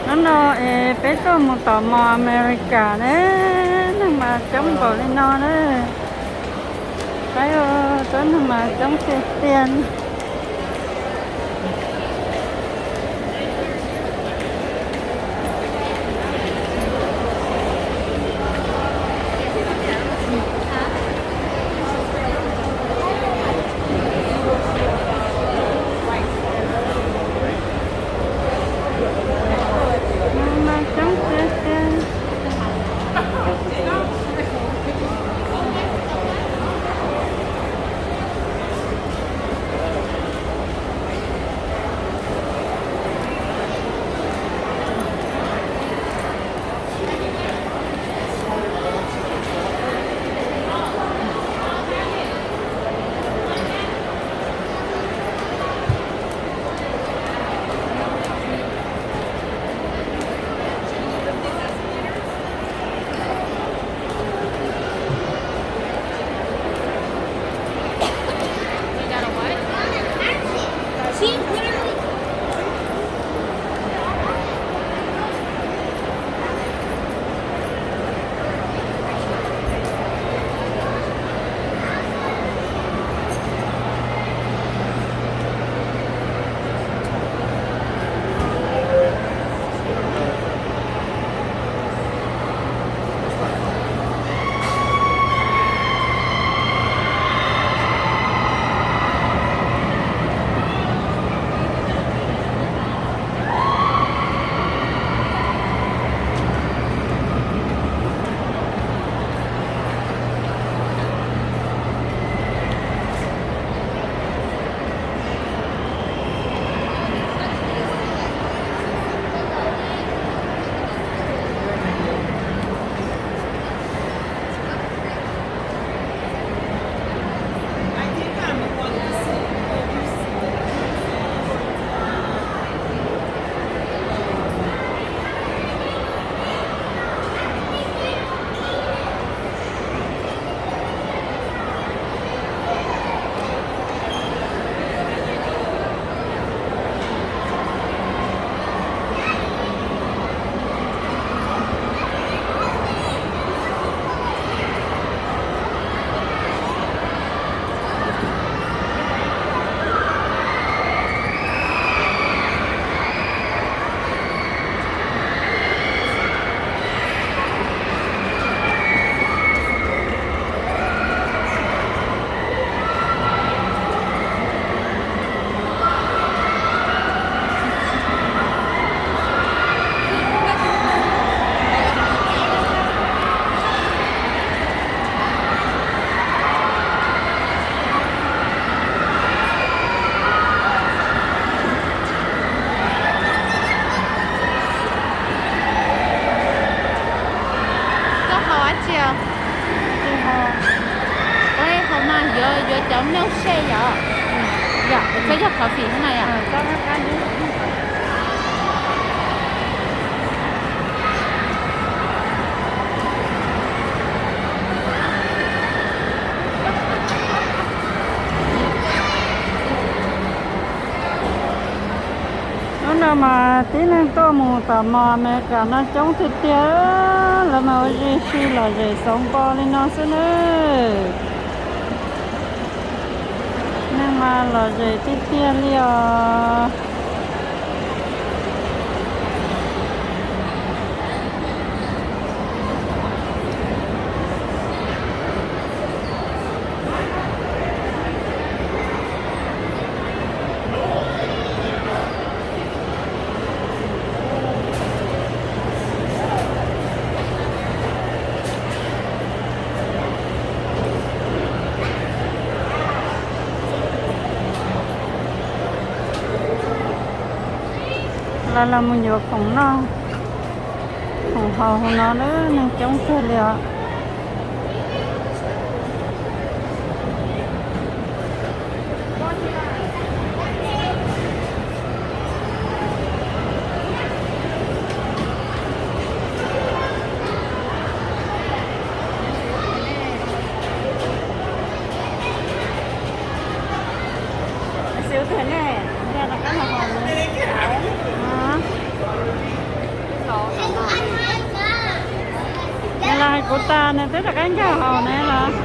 Hnub no es peb tuaj mus tom mos Amelikas ne, neeg mas coob npaum li no na. Saib, tuab neeg mas coob tiag tiag. Koj haus dab tsi os? Ua haus mas yuav, yuav cov milkshake yom? Yom, koj yog coffee na yom? Hnub no mas tib neeg tuaj mus tom mos Amelikas no coob tiag tiag, lawv mas ua zis si lom zem xauv npo li no xwb nawb. Neeg mas lom zem tiag tiag li os. Los los mus yuav khoom noj, khoom haus hauv no na, neeg coob kawg li os. Xwb tiag ne, rov qab los haus. Kuv tas nws twb rov qab nkag hauv ne los.